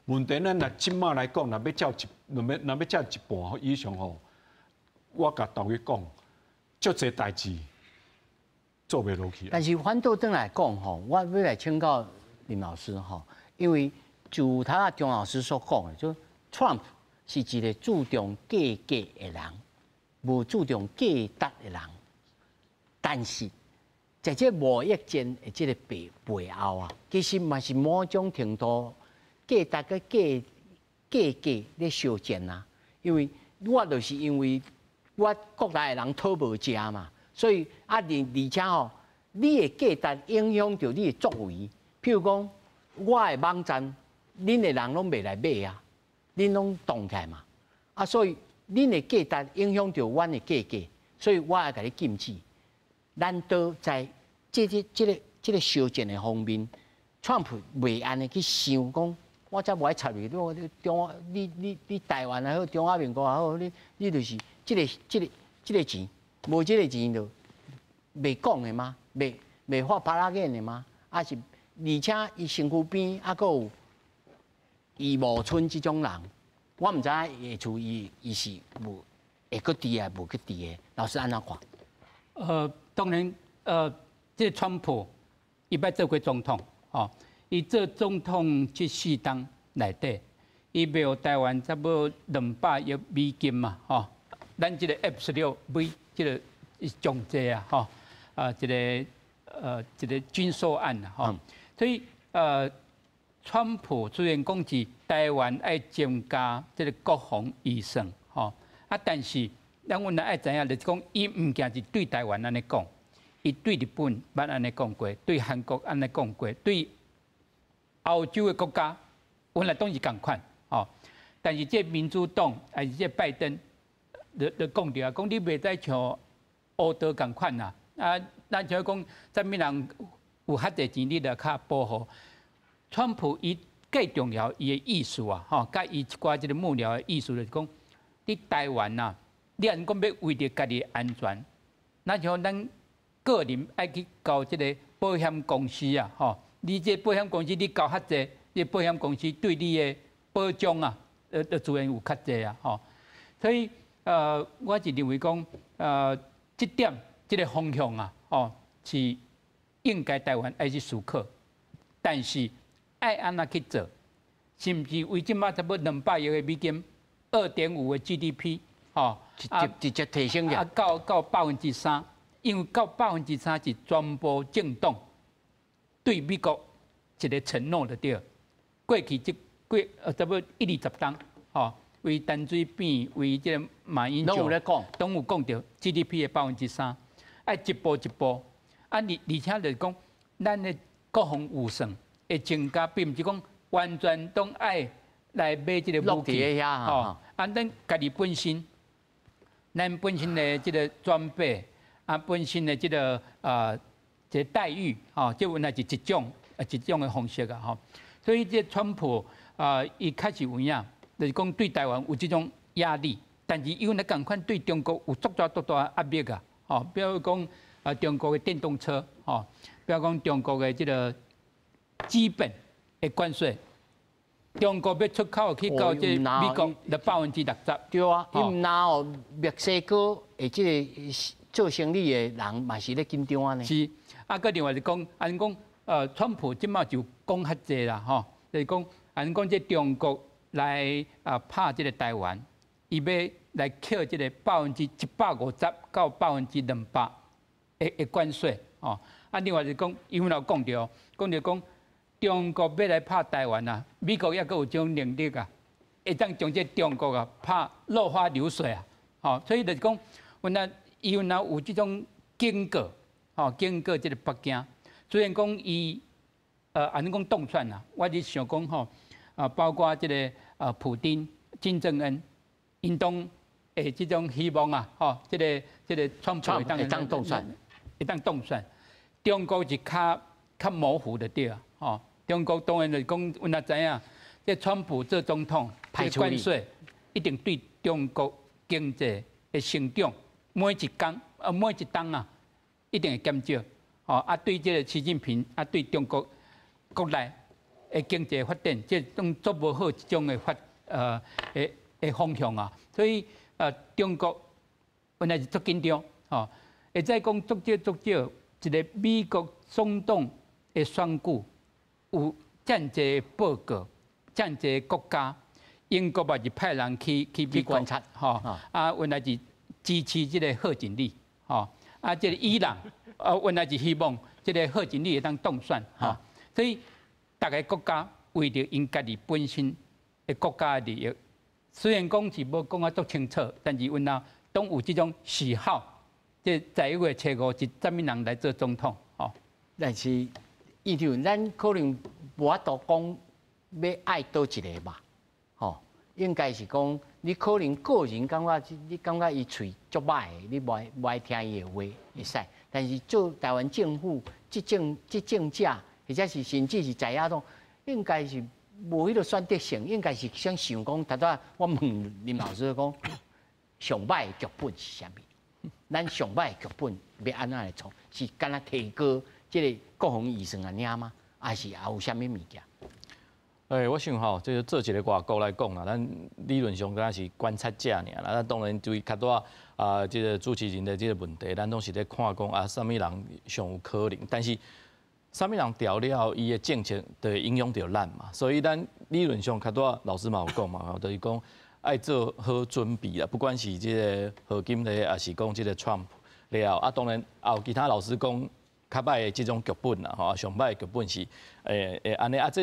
E: 問題咱若這馬來講，若欲照一，若欲照一半以上吼，我共大家講，足濟代誌做袂落去。
A: 但是反倒轉來講吼，我欲來請教林老師吼，因為就頭仔張老師所講的，就 Trump 是一個注重價格的人，無注重價值的人。但是在這貿易戰的這個背後啊，其實嘛是某種程度價值佮價格咧相戰啊。因為我就是因為我國內的人討無食嘛，所以啊，而且吼，你的價值影響著你的作為。譬如講，我的網站，恁的人攏袂來買啊，恁攏動起來嘛，啊，所以恁的價值影響著阮的價格，所以我愛共你禁止。咱都在這個相戰的方面，川普袂按呢去想講，我才無愛插你，你中你你你台灣也好，中華民國也好，你就是這個錢，無這個錢就袂講的嗎？袂發帕拉眼的嗎？啊是，而且伊身軀邊猶閣有余茂春這種人，我毋知影下厝伊是無會閣佇啊，無閣佇的，老師按怎看？
B: 當然，這個川普伊欲做過總統，哦，伊做總統這四冬內底，伊賣予台灣差不多200億美金嘛，吼，咱這個 F-16V 這個是上濟啊，吼，啊，一個軍售案啊，吼，所以川普雖然講是台灣愛增加這個國防預算，吼，啊，但是咱阮愛知影，就是講伊毋淨是對台灣按呢講，伊對日本捌按呢講過，對韓國按呢講過，對歐洲的國家，本來攏是仝款，吼。但是這民主黨還是這拜登，就講著啊，講你袂使像烏德仝款啊，啊，咱像講啥物人有較濟錢，你就較保護。川普伊更重要，伊的意思啊，吼，佮伊一寡這个幕僚的意思就是講，佇台灣啊，你若講欲為著家己的安全，那像咱個人愛去交這个保險公司啊，吼，你這保險公司你交較濟，你保險公司對你的保障啊，自然有較濟啊，吼。所以，我是認為講，這點這个方向啊，吼，是應該台灣愛去思考，但是愛按怎去做，是毋是為這馬差不多200億的美金，2.5的 GDP，吼，
A: 直接提升
B: 啊，到3%，因為到百分之三是全部政黨對美國一個承諾就對。過去這過差不多一二十冬，吼，為陳水扁、為這个馬英九，
A: 攏有咧講，
B: 攏有講著 GDP 的百分之三，愛一步一步。啊，而且就是講，咱的國防預算會增加，並毋是講完全攏愛來買這个武器，
A: 吼。
B: 啊，咱家己本身，咱本身的這个裝備，啊，本身的這個待遇，吼，這原來是一種的方式啊，吼。所以這川普啊，伊確實有影，就是講對台灣有這種壓力，但是伊有咧仝款對中國有足大足大壓力啊，吼，比如講啊，中國的電動車，吼，比如講中國的這个基本的關稅，中國欲出口去到這美國，就60%。
A: 對啊，伊毋若哦，墨西哥的這个做生意的人嘛是咧緊張按呢。
B: 是，啊，閣另外就講，按呢講，川普這馬就講較濟啦，吼，就是講，按呢講這中國來啊拍這个台灣，伊欲來扣這个150%到200%的關稅，吼。啊，另外就講，伊有講著，講著講，中國欲來拍台灣啊，美國猶閣有這種能力啊，會當將這中國啊拍落花流水啊，吼。所以就是講，原來伊原來有這種警告，吼，警告這个北京。雖然講伊，按呢講當選啊，我是想講吼，啊，包括這个普丁、金正恩，𪜶攏會這種希望啊，吼，這個川普會當
A: 當選，
B: 會當當選。中國是較模糊的對啊，吼，中國當然就是講，阮也知影，這川普做總統，這個關稅一定對中國經濟的成長，每一工啊，每一冬啊，一定會減少。吼，啊，對這個習近平啊，對中國國內的經濟發展，這種足無好這種的發的方向啊。所以中國本來是足緊張，吼，會使講足少足少，一个美國總統的選舉有遮爾濟報告，遮爾濟國家，英國嘛是派人去美國
A: 觀察，
B: 吼，啊，原來是支持這个賀錦麗，吼，啊，這个伊朗，啊，原來是希望這个賀錦麗會當當選，吼，所以逐个國家為著𪜶家己本身的國家的利益，雖然講是無講啊足清楚，但是阮若攏有這種喜好，這11月初5是啥物人來做總統？吼。
A: 但是伊就咱可能無法度講欲愛佗一个吧，吼，應該是講你可能個人感覺你感覺伊喙足歹的，你無愛聽伊的話會使，但是做台灣政府執政者，或者是甚至是在野黨，應該是無彼個選擇性，應該是想想講，頭拄我問林老師講，上歹的劇本是啥物？咱上歹的劇本欲按怎來創？是干焦提高這个國防預算按呢嗎？還是也有啥物物件？
C: 欸，我想吼，這個做一个外國來講啦，咱理論上敢若是觀察者爾啦。咱當然對較大啊，這个主持人的這个問題，咱攏是咧看講啊，啥物人上有可能。但是啥物人調了後，伊的政策就會影響著咱嘛。所以咱理論上較大老師嘛有講嘛，吼，就是講愛做好準備啦。不管是這个賀錦麗，抑是講這个川普了啊，當然也有其他老師講較歹的這種劇本啦，吼，上歹的劇本是會按呢啊，這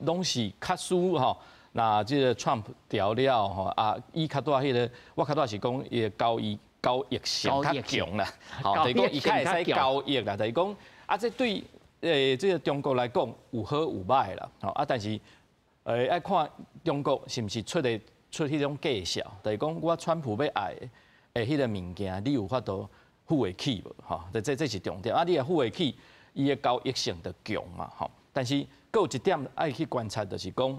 C: 攏是較輸吼。那這个川普調了吼啊，伊較大彼个，我較大是講伊的交易性較強啦，吼，就是講伊較會使交易啦，就是講啊，這對這个中國來講有好有歹啦，吼啊，但是愛看中國是毋是出的出彼種價數，就是講我川普欲愛的彼个物件，你有法度付會起無？吼，這是重點。啊，你若付會起，伊的交易性就強嘛，吼。但是閣有一點愛去觀察，就是講，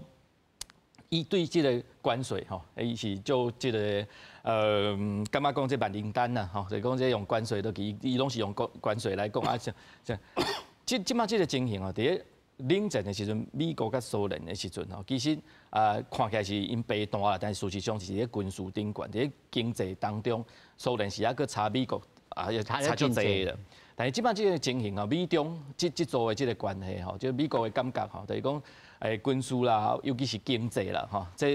C: 伊對這个關稅吼，伊是做這个感覺講這萬靈丹啦，吼，就是講這用關稅都伊伊攏是用關稅來講啊，像像這這馬這个情形哦，佇咧冷戰的時陣，美國佮蘇聯的時陣吼，其實啊看起來是𪜶爬大啦，但是事實上是佇咧軍事頂懸，佇咧經濟當中，蘇聯是猶閣差美國啊，差足濟啦。但是這擺這个情形吼，美中這組的這个關係吼，就美國的感覺吼，就是講軍事啦，尤其是經濟啦，吼，這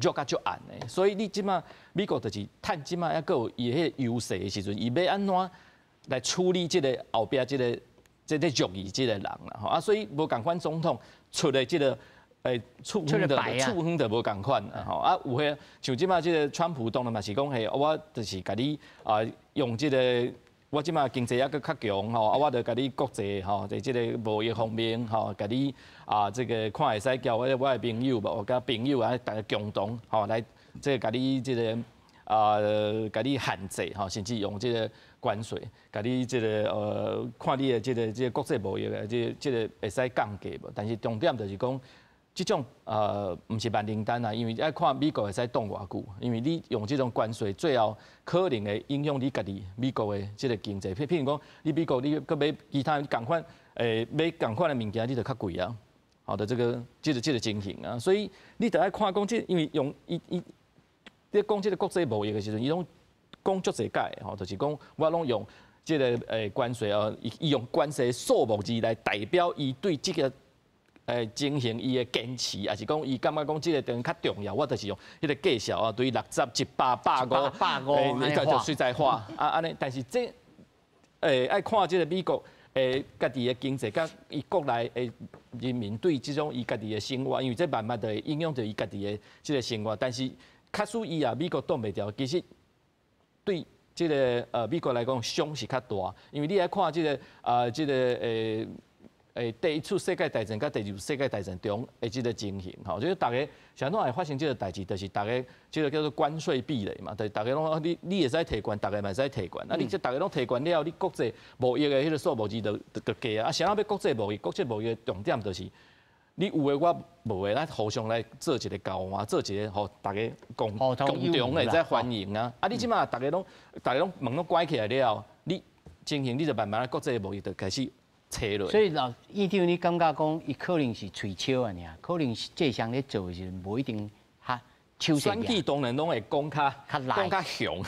C: 弱甲足暗的。所以你這擺美國就是趁這擺猶閣有伊彼個優勢的時陣，伊欲按怎來處理這个後壁這个這個弱伊這个人啦，吼啊，所以無仝款總統出的這个處分的處分就無仝款啦，吼啊，有彼像這擺這个川普當然嘛是講嘿，我就是共你啊用這个。我這擺經濟猶閣較強吼，啊，我就共你國際吼，佇這个貿易方面吼，共你啊，這个看會使交我的朋友無，我佮朋友啊，大家共同吼來這个共你這个啊，共你限制吼，甚至用這个關稅，共你這个看你的這个國際貿易的這个會使降價無？但是重點就是講，這種毋是萬靈丹啊，因為愛看美國會使擋偌久，因為你用這種關稅，最後可能會影響你家己美國的這个經濟。譬如講，你美國你閣買其他仝款買仝款的物件，你就較貴啊。好的，這個情形啊，所以你著愛看講這，因為用伊伊你講這个國際貿易的時陣，伊攏講足濟擺吼，就是講我攏用這个關稅哦，伊用關稅數目字來代表伊對這个情形伊的堅持，抑是講伊感覺講這个當較重要，我就是用彼个計數啊，對60、100、150，
A: 150，
C: 你就隨在畫啊按呢。但是這愛看這个美國家己的經濟，佮伊國內的人民對這種伊家己的生活，因為這慢慢就會影響著伊家己的這个生活。但是，假使伊也美國擋袂牢，其實對這个美國來講傷是較大，因為你愛看這个啊這个第一次世界大戰佮第二次世界大戰中的這个情形，吼，就是逐家是按怎會發生這个代誌，就是逐家這个叫做關稅壁壘嘛，就是逐家攏你會使提懸，逐家嘛會使提懸，啊，你這逐家攏提懸了後，你國際貿易的彼个數目字就加啊，啊，啥人欲國際貿易？國際貿易的重點就是你有的我無的，咱互相來做一个交換，做一个予逐家共同會使歡迎啊！啊，你這擺逐家攏門攏關起來了後，你情形你就慢慢國際貿易就開始切落。
A: 所以老院長，你感覺講伊可能是喙笑按呢，可能實際上咧做的時陣無一定較手
C: 選舉當然攏會講較講較雄，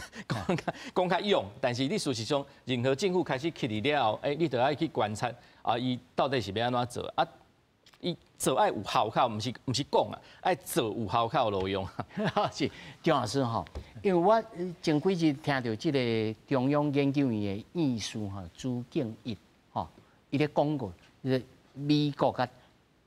C: 講較勇，但是你事實上，任何政府開始起佇了後，欸，你就愛去觀察啊，伊到底是欲按怎做啊？伊做愛有效果，毋是講啊，愛做有效果有路用。
A: 是張老師吼，因為我前幾日聽著這个中央研究院的院士吼朱敬一吼，伊咧講過，這个美國佮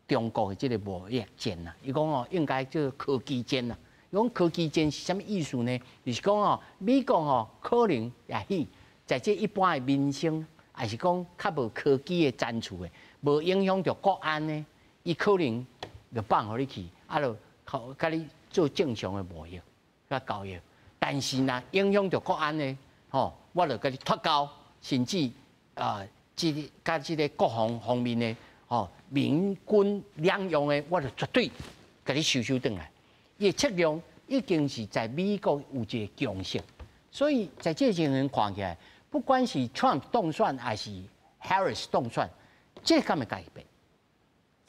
A: 中國的這个貿易戰啊，伊講哦應該叫科技戰啊，講科技戰是啥物意思呢？就是講哦，美國吼可能也許在這一般的民生，抑是講較無科技的戰處的，無影響著國安的，伊可能就放予你去，啊，就佮你做正常的貿易、佮交易。但是若影響著國安的，吼，我就佮你脫鈎，甚至啊，這個佮這个國防方面的，吼，民軍兩用的，我就絕對共你收收轉來。伊的策略已經是在美國有一个共識，所以在這個情形看起來，不管是 Trump 當選還是 Harris 當選，這敢會改變？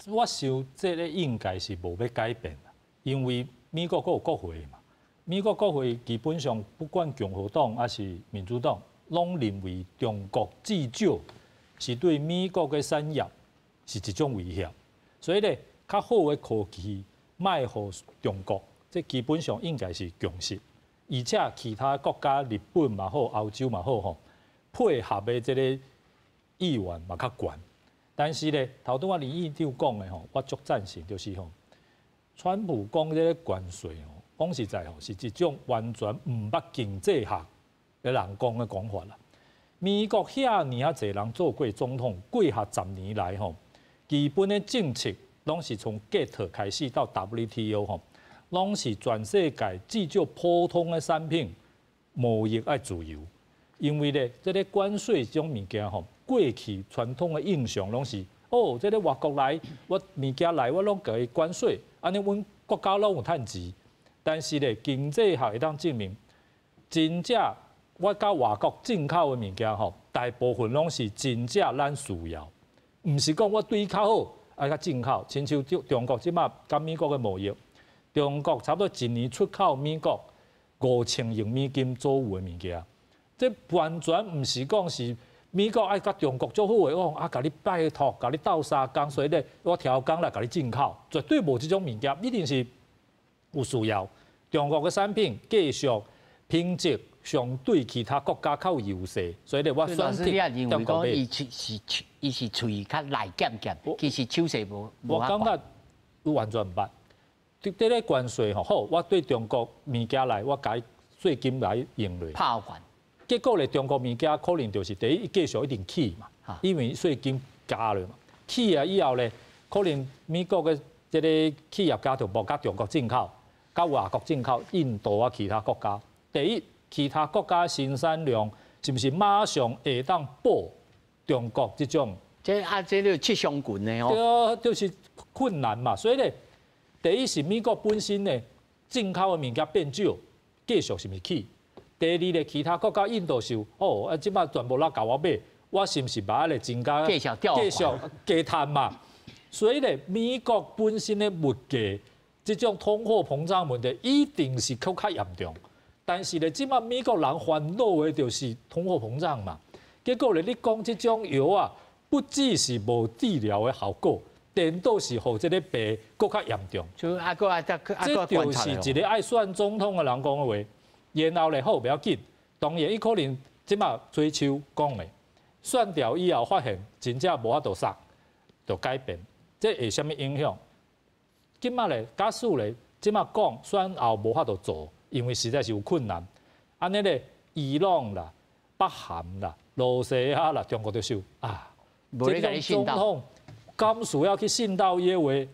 D: 我想這个應該是無欲改變啦，因為美國閣有國會嘛。美國國會基本上不管共和黨抑是民主黨，攏認為中國至少是對美國的產業是一種威脅，所以咧，較好的科技莫予中國，這基本上應該是共識。而且其他國家，日本嘛好，歐洲嘛好吼，配合的這個意願嘛較懸。但是咧，頭拄仔林院長講的吼，我足贊成，就是吼，川普講這个關稅吼，講實在吼，是一種完全毋捌經濟學的人講的講法啦。美國遐爾仔濟人做過總統，過去10年來吼，基本的政策攏是從 GATT 開始到 WTO 吼，攏是全世界至少普通的產品貿易愛自由。因為咧，這个關稅這種物件吼，過去傳統的印象攏是哦，這个外國來，我物件來，我攏共伊關稅，按呢阮國家攏有趁錢。但是咧，經濟學會當證明，真正我佮外國進口的物件吼，大部分攏是真正咱需要，毋是講我對伊較好，愛較進口。親像中國這馬佮美國的貿易，中國差不多一年出口美國5000億美金左右的物件，這完全毋是講是美國愛佮中國足好的，我講啊，共你拜託，共你鬥相共，所以咧我調工來共你進口，絕對無這種物件，一定是有需要。中國的產品繼續品質相對其他國家較有優勢，所以咧我選擇
A: 中國買。伊是喙較內劍劍，其實手勢無。
D: 我感覺完全毋捌。佇咧關稅吼，好，我對中國物件來，我共伊稅金來用落。
A: 拋關。
D: 結果咧，中國物件可能就是第一，繼續一定起嘛，因為稅金加了嘛。起啊以後咧，可能美國的這个企業家就無佮中國進口，佮外國進口，印度啊其他國家。第一，其他國家生產量是毋是馬上會當補中國這種？
A: 這啊，這就七傷拳的
D: 哦。對，就是困難嘛。所以咧，第一是美國本身咧進口的物件變少，繼續是毋是起？第二咧，其他國家印度受哦，啊，這擺全部來共我買，我是毋是嘛愛來增加？
A: 繼續
D: 繼續加趁嘛？所以咧，美國本身的物價這種通貨膨脹問題一定是閣較嚴重。但是咧，這擺美國人煩惱的就是通貨膨脹嘛。結果咧，你講這種藥啊，不只是無治療的效果，顛倒是予這个病閣較嚴重。
A: 就啊閣啊，
D: 這就是一个愛選總統的人講的話。然後咧，好，袂要緊。當然，伊可能這擺吹手講的，選掉以後發現真正無法度殺，就改變。這會啥物影響？這擺咧，假使咧，這擺講選後無法度做，因為實在是有困難。按呢咧，伊朗啦、北韓啦、羅西亞啦、中國就想啊，
A: 這
D: 種總統敢需要去信到伊的話？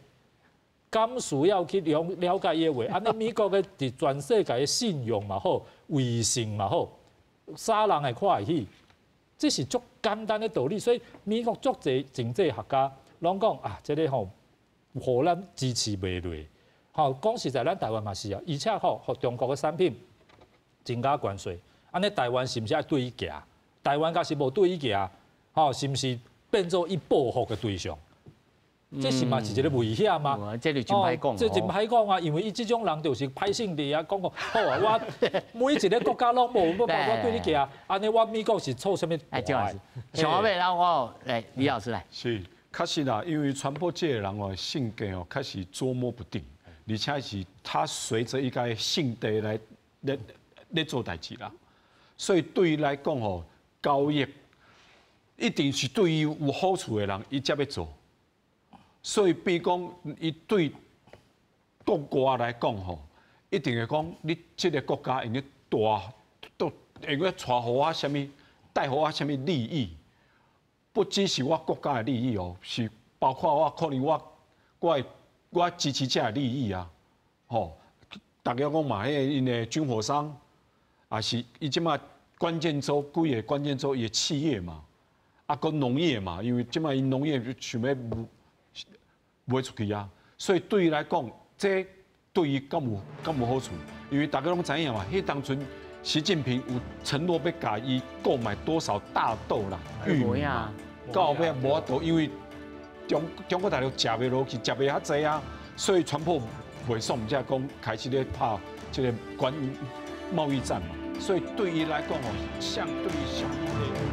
D: 敢需要去了了解伊的話？按呢美國的佇全世界的信用嘛好，威信嘛好，啥人會看會起？這是足簡單的道理。所以美國足濟經濟學家攏講啊，這个吼，予咱支持袂落。吼，講實在，咱台灣嘛是啊，而且吼，予中國的產品增加關稅，按呢台灣是毋是愛對伊行？台灣假是無對伊行，吼，是毋是變做伊報復的對象？這是嘛是一个危險嘛？
A: 這就真歹講。
D: 這真歹講啊，因為伊這種人就是歹性地啊，講講好啊，我每一个國家攏無，我我對你行，按呢我美國是做啥物？
A: 哎，張老師，上後尾，然後我來李老師來。
E: 是，確實啦，因為川普這个人哦，性格哦，確實捉摸不定，而且是他隨著伊个性地來咧咧做代誌啦，所以對伊來講吼，交易一定是對伊有好處的人，伊才欲做。所以，比如講，伊對國外來講吼，一定會講你這个國家用咧大都會用帶予我啥物，帶予我啥物利益，不只是我國家的利益哦，是包括我可能我我的我支持者的利益啊，吼，大家講嘛，彼个𪜶的軍火商，也是伊這馬關鍵州幾个關鍵州伊的企業嘛，啊，閣農業嘛，因為這馬𪜶農業想欲賣出去啊，所以對伊來講，這對伊敢有敢無好處？因為大家攏知影嘛，彼當陣習近平有承諾欲共伊購買多少大豆啦、玉米嘛，到後尾無法度，因為中中國大陸食袂落去，食袂遐濟啊，所以川普袂爽，才講開始咧拍這个關貿易戰嘛，所以對伊來講哦，相對相對。